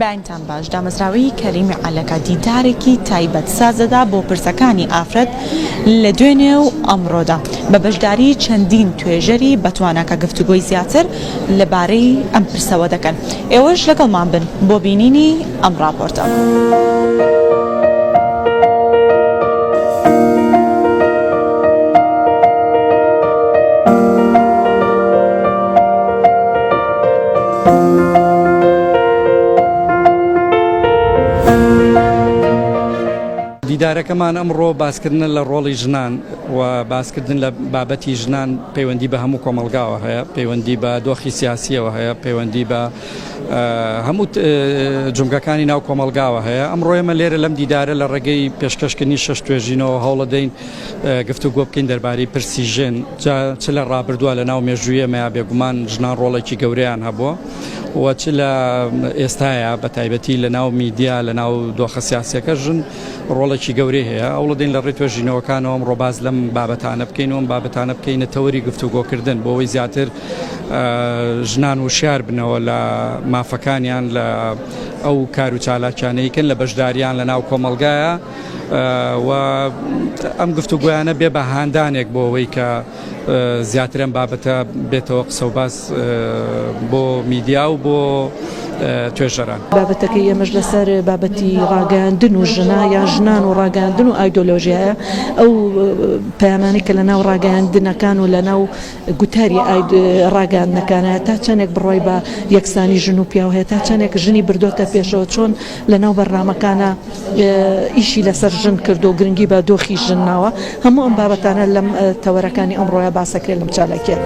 بەیانتان باش، دامەزراوەی کەریمی عەلەکە دیدارێکی تایبەت سازدەدا بۆ پرسەکانی ئافرەت لە دوێنێ و ئەمڕۆدا بە بەشداری چەندین توێژەری بەتوانا کە گفتوگۆی زیاتر لەبارەی ئەم پرسەوە دەکەن. ئێوەش لەگەڵمان بن بۆ بینینی ئەم ڕاپۆرتە. دیدارەکەمان ئەمڕۆ باسکردنە لە ڕۆڵی ژنان و باسکردن لە بابەتی ژنان پەیوەندی بە هەموو کۆمەڵگاوە هەیە، پەیوەندی بە دۆخی سیاسیەوە هەیە، پەیوەندی بە هەموو جومگەکانی ناو کۆمەڵگاوە هەیە. ئەمڕۆ ئێمە لێرە لەم دیدارە لە ڕێگەی پێشکەشکردنی شەش توێژینەوە هەوڵەدەین گفتوگۆ بکەین دەربارەی پرسی ژن، جا چ لە ڕابردووە لە ناو مێژووی ئێمەیا بێگومان ژنان ڕۆڵێکی گەورەیان هەبووە و چ لە ئێستایا بە تایبەتی لە ناو میدیا لە ناو دۆخە سیاسیەکە ژن ڕۆڵێکی گەورەی هەیە. هەوڵەدەین لە ڕێی توێژینەوەکانەوە ئەمڕۆ باس لەم بابەتانە بکەین و ئەم بابەتانە بکەینە تەوەری گفتوگۆکردن بۆ ئەوەی زیاتر ژنان وشیار بنەوە لە مافەکانیان لە ئەو کار و چالاکیانەی کەن لە بەشداریان لە ناو کۆمەڵگایە و ئەم گفتوگۆیانە بێ بە هاندانێک بۆ ئەوەی کە زیاتر ئەم بابەتە بێتەوە قسە و باس بۆ میدیا و بۆ توێژەران. بابەتەکەی ئێمەش لەسەر بابەتی ڕاگەیاندن و ژنە یان ژنان و ڕاگەیاندن و ئایدۆلۆژیایە، ئەو پەیامانەی کە لەناو ڕاگەیاندنەکان و لەناو گوتاری ڕاگەیاندنەکانە تا چەندێک بڕوای بە یەکسانی ژن و پیاو هەیە، تا چەندێک ژنی بردۆتە پێشەوە، چۆن لەناو بەرنامەکانە ئیشی لەسەر ژن کردو گرنگی بە دۆخی ژن ناوە، هەموو ئەم بابەتانە لەم تەوەرەکانی ئەمڕۆیە باسەکرێت لەم چالاکیە.